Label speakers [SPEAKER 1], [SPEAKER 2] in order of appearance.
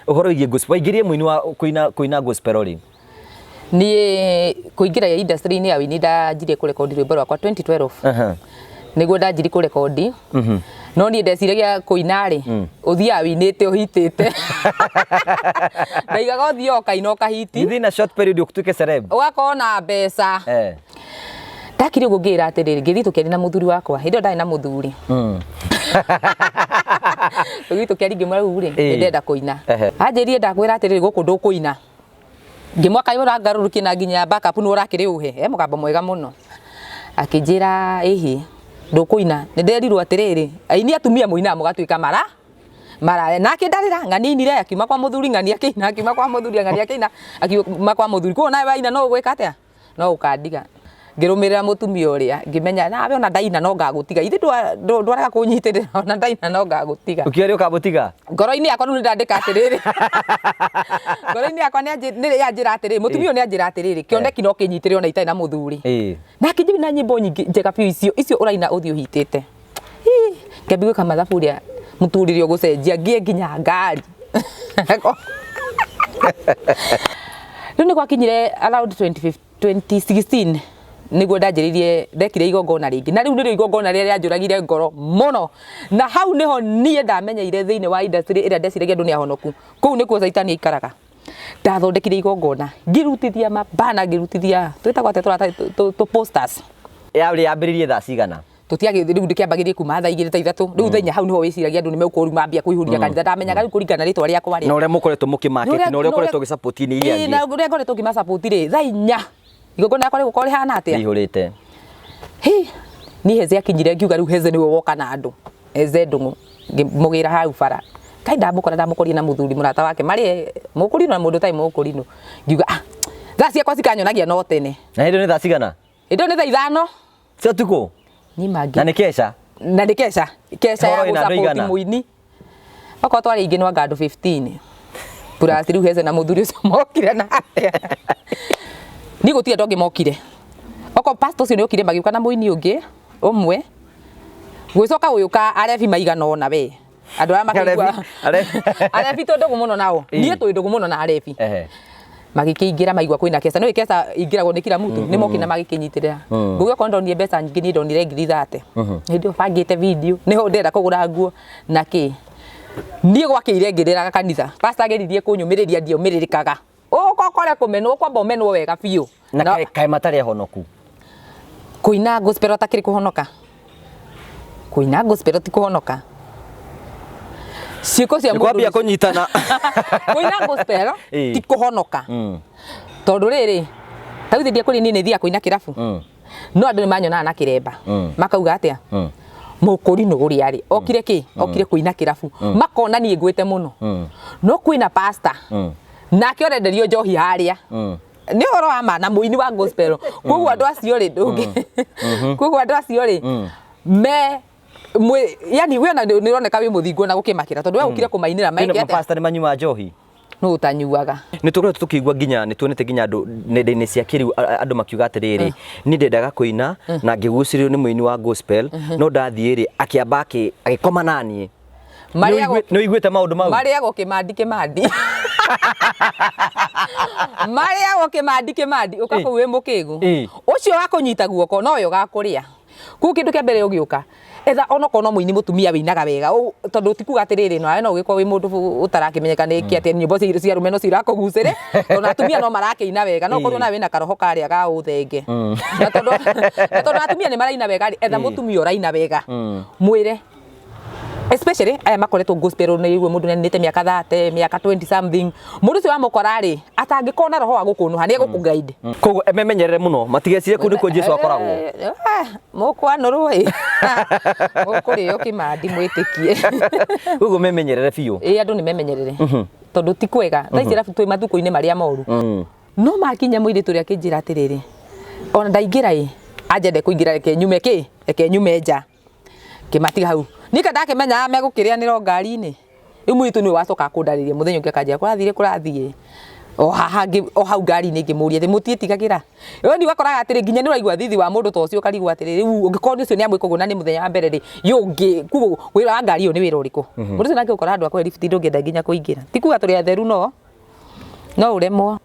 [SPEAKER 1] Ũhoro wĩgiĩ gospel, waingĩrire mũini wa kũina kũina gospel rĩ?
[SPEAKER 2] Niĩ kũingĩra industry-inĩ ya wĩini ndanjirie kũrekondi rwĩmbo rwakwa 2012. Nĩguo ndanjirie kũrekondi. No niĩ ndeciragia kũina rĩ, ũthiaga wĩinĩte ũhitĩte. Ndaigaga ũthiaga ũkaina ũkahiti.
[SPEAKER 1] Within a short period ũtuĩke celeb.
[SPEAKER 2] Ũgakorwo na mbeca. Ndakire ũguo ngĩĩra atĩrĩrĩ, ngĩthiĩ tũkĩaria na mũthuri wakwa. Hĩndĩ ĩyo ndarĩ na mũthuri. Tũgĩthiĩ tũkĩaria ngĩmwĩra rĩu rĩ, nĩ ndĩrenda kũina. Anjĩrire ndakwĩra atĩrĩrĩ gũkũ ndũkũina. Ngĩmwaka ũrangarũrũkia na nginya backup nĩ ũrakĩrĩ ũhe, he mũgambo mwega mũno. Akĩnjĩra ĩhĩ ndũkũina, nĩ nderirwo atĩrĩrĩ, aini atumia mũinaga mũgatuĩka mara maraya. Na akĩndarĩra ng'ania ainire akiuma kwa mũthuri, ng'ania akĩina akiuma kwa mũthuri, ng'ania akĩina akiuma kwa mũthuri. Koguo nawe waina no ũgwĩka atĩa? No ũkandiga. Ngĩrũmĩrĩra mũtumia ũrĩa ngĩmenya nawe ona ndaina no ngagũtiga. Ithe ndwarega kũnyitĩrĩra ona ndaina no ngagũtiga.
[SPEAKER 1] Ũkiuga nĩ ũkamũtiga?
[SPEAKER 2] Ngoro-inĩ yakwa rĩu nĩ ndandĩka atĩrĩrĩ, ngoro-inĩ yakwa nĩ yanjĩra atĩrĩrĩ, mũtumia ũyũ nĩ anjĩra atĩrĩrĩ, kĩoneki no kĩnyitĩrĩre ona itarĩ na mũthuri. Na akĩnjĩra na nyĩmbo nyingĩ njega biũ icio, icio ũraina ũthiĩ ũhitĩte. Ngĩambia gwĩka mathabu ũrĩa mũtũrĩre ũgũcenjia ngĩe nginya ngari. Rĩu nĩ gwakinyire around 2016 nĩguo ndanjĩrĩirie ndekire igongona rĩngĩ na rĩu nĩrĩo igongona rĩrĩa rĩanjũragire ngoro mũno na hau nĩho niĩ ndamenyeire thĩinĩ wa industry ĩrĩa ndeciragia andũ nĩ ahonoku kũu nĩkuo caitani aikaraga ndathondekire igongona ngĩrutithia mabana ngĩrutithia twĩtagwo atĩa tũratathi tũ posters.
[SPEAKER 1] Yarĩ yambĩrĩrie thaa cigana?
[SPEAKER 2] Tũtiagĩ rĩu ndĩkĩambagĩrĩrie kuma thaa igĩrĩ thaa ithatũ rĩu thaa inya hau nĩho wĩciragia andũ nĩ megũkorwo rĩu mambia kũihũria kanitha ndamenyaga rĩu kũringana na rĩtwa rĩakwa rĩ
[SPEAKER 1] Na ũrĩa mũkoretwo mũkĩ market na ũrĩa ũkoretwo ũgĩ support nĩ iria
[SPEAKER 2] angĩ. Na ũrĩa ngoretwo ngĩma support rĩ, thaa inya igongona rĩakwa rĩgũkorwo rĩhana atĩa?
[SPEAKER 1] Rĩihũrĩte.
[SPEAKER 2] Hi, niĩ Heze akinyire ngiuga rĩu Heze nĩwe woka na andũ. Heze Ndung'u ngĩmũgĩra hau bara. Kai ndamũkora ndamũkorire na mũthuri mũrata wake marĩ mũkũrinũ na mũndũ ũtarĩ mũkũrinũ. Ngiuga ah, thaa ciakwa cikanyonagia no tene.
[SPEAKER 1] Na hĩndĩ ĩyo nĩ thaa cigana?
[SPEAKER 2] Hĩndĩ ĩyo nĩ thaa ithano.
[SPEAKER 1] Cia ũtukũ?
[SPEAKER 2] Niĩ mangĩ.
[SPEAKER 1] Na nĩ keca?
[SPEAKER 2] Na nĩ keca. Keca ya
[SPEAKER 1] Horo ĩna andũ
[SPEAKER 2] gũ support
[SPEAKER 1] aigana?
[SPEAKER 2] mũini. Okorwo twarĩ aingĩ no anga andũ 15. Plus rĩu Heze na mũthuri ũcio mokire nake. Niĩ gũtirĩ andũ angĩ mokire. Okorwo pastor ũcio nĩ okire magĩũka na mũini ũngĩ ũmwe. Gwĩcoka gũgĩũka arebi maigana ũna we. Andũ arĩa makĩigua.
[SPEAKER 1] Arebi,
[SPEAKER 2] Arebi twĩ ndũgũ mũno nao. Niĩ twĩ ndũgũ mũno na arebi. Magĩkĩingĩra maigua kwĩna keca. Nĩũĩ keca ingĩragwo nĩ kila mtu. Nĩ mokire na magĩkĩnyitĩrĩra. Ngũgĩ okorwo ndonire mbeca nyingĩ niĩ ndonire ngiri thate. Hĩndĩ ĩyo bangĩte video nĩho ndĩrenda kũgũra nguo na kĩ. Niĩ gwakĩire ngĩrĩraga kanitha. Pastor ageririe kũnyũmĩrĩria ndiomĩrĩrĩkaga. Ũka ũkore kũmenwo ũkwamba ũmenwo wega biũ.
[SPEAKER 1] Na kaĩ matarĩ ahonoku?
[SPEAKER 2] Kũina gospel atakĩrĩ kũhonoka. Kũina gospel ti kũhonoka. Ciĩko cia
[SPEAKER 1] Nĩ
[SPEAKER 2] mũndũ
[SPEAKER 1] kwambia kũnyitana.
[SPEAKER 2] Kũina gospel ti kũhonoka. Tondũ rĩrĩ, ta rĩu thiĩ kũrĩ niĩ nĩ thiaga kũina kĩrabu. No andũ nĩ manyonaga na kĩremba. Makauga atĩa? Mũkũrinũ ũrĩa rĩ, okire kĩ? Okire kũina kĩrabu. Makona niĩ ngwĩte mũno. No kwĩna pastor. Nake ũrenderio njohi harĩa. Nĩ ũhoro wa ma na mũini wa gospel. Koguo andũ acio rĩ, ndũngĩ. Koguo andũ acio rĩ, me mwe yani we ona nĩ ũroneka wĩ mũthingu ona gũkĩmakĩra tondũ we ũkire kũmainĩra maike atĩa?
[SPEAKER 1] Pastor nĩ manyuaga njohi.
[SPEAKER 2] Nũ ũtanyuaga?
[SPEAKER 1] Nĩ tũkoretwo tũkĩigua nginya nĩ tuonete nginya andũ nenda-inĩ cia kĩrĩu andũ makiuga atĩrĩrĩ, niĩ ndendaga kũina na ngĩgucĩrĩrio nĩ mũini wa gospel no ndathiĩ rĩ akĩamba agĩkoma naniĩ. Nĩ ũiguĩte maũndũ mau?
[SPEAKER 2] Marĩagwo kĩmandi kĩmandi. Marĩagwo kĩmandi kĩmandi ũka kũu wĩ mũkĩgu. Ũcio wa kũnyita guoko nowe ũgakũrĩa. Koguo kĩndũ kĩa mbere ũgĩũka etha onokorwo no mũini mũtumia wĩinaga wega tondũ ti kuga atĩrĩrĩ nawe no ũgĩkorwo wĩ mũndũ ũtarakĩmenyeka nĩkĩ atĩ nyĩmbo cia arũme no cio irakũgucĩrĩ tondũ atumia no marakĩina wega no ũkorwo nawe wĩna karoho karĩa ga ũthenge na tondũ atumia nĩ maraina wega rĩ etha mũtumia ũraina wega mwĩre especially aya makoretwo gospel nĩ igua mũndũ nĩ mĩaka 30 mĩaka 20 something mũndũ ũcio wamũkora rĩ atangĩkorwo na roho wa gũkũnũha nĩ egũkũ guide.
[SPEAKER 1] Koguo memenyerere mũno matigecirie kũu nĩkuo Jesu akoragwo.
[SPEAKER 2] Mũkwanũrwo ĩ mũkũrĩo kĩmandi mwĩtĩkie.
[SPEAKER 1] Koguo memenyerere biũ.
[SPEAKER 2] Ĩ andũ nĩ memenyerere tondũ ti kwega thaa ici arabu twĩ matukũ-inĩ marĩa moru. No makinya mũirĩtu ũrĩa akĩnjĩra atĩrĩrĩ ona ndaingĩra ĩ anja ndekũingĩra reke nyume kĩ reke nyume nja. Ngĩmatiga hau. Niĩ ka ndakĩmenyaga megũkĩrĩanĩra o ngari-inĩ. Rĩu mũirĩtu nĩwe wacokaga kũndarĩria mũthenya ũngĩ akanjĩra kũrathire kũrathiĩ. O haha o hau ngari-inĩ ngĩmũria atĩ mũtiĩtigagĩra. Yaani ũgakoraga atĩrĩ nginya nĩ ũraigua thithi wa mũndũ ta ũcio ũkarigwo atĩrĩ rĩu ũngĩkorwo nĩ ũcio nĩ amwĩka ũguo na nĩ mũthenya wa mbere rĩ yũ ũngĩ kuo wĩra wa ngari ĩyo nĩ wĩra ũrĩkũ? Mũndũ ũcio nake ũkora handũ akũhe lift ndũngĩenda nginya kũingĩra. Ti kuga tũrĩ atheru no no ũremwo.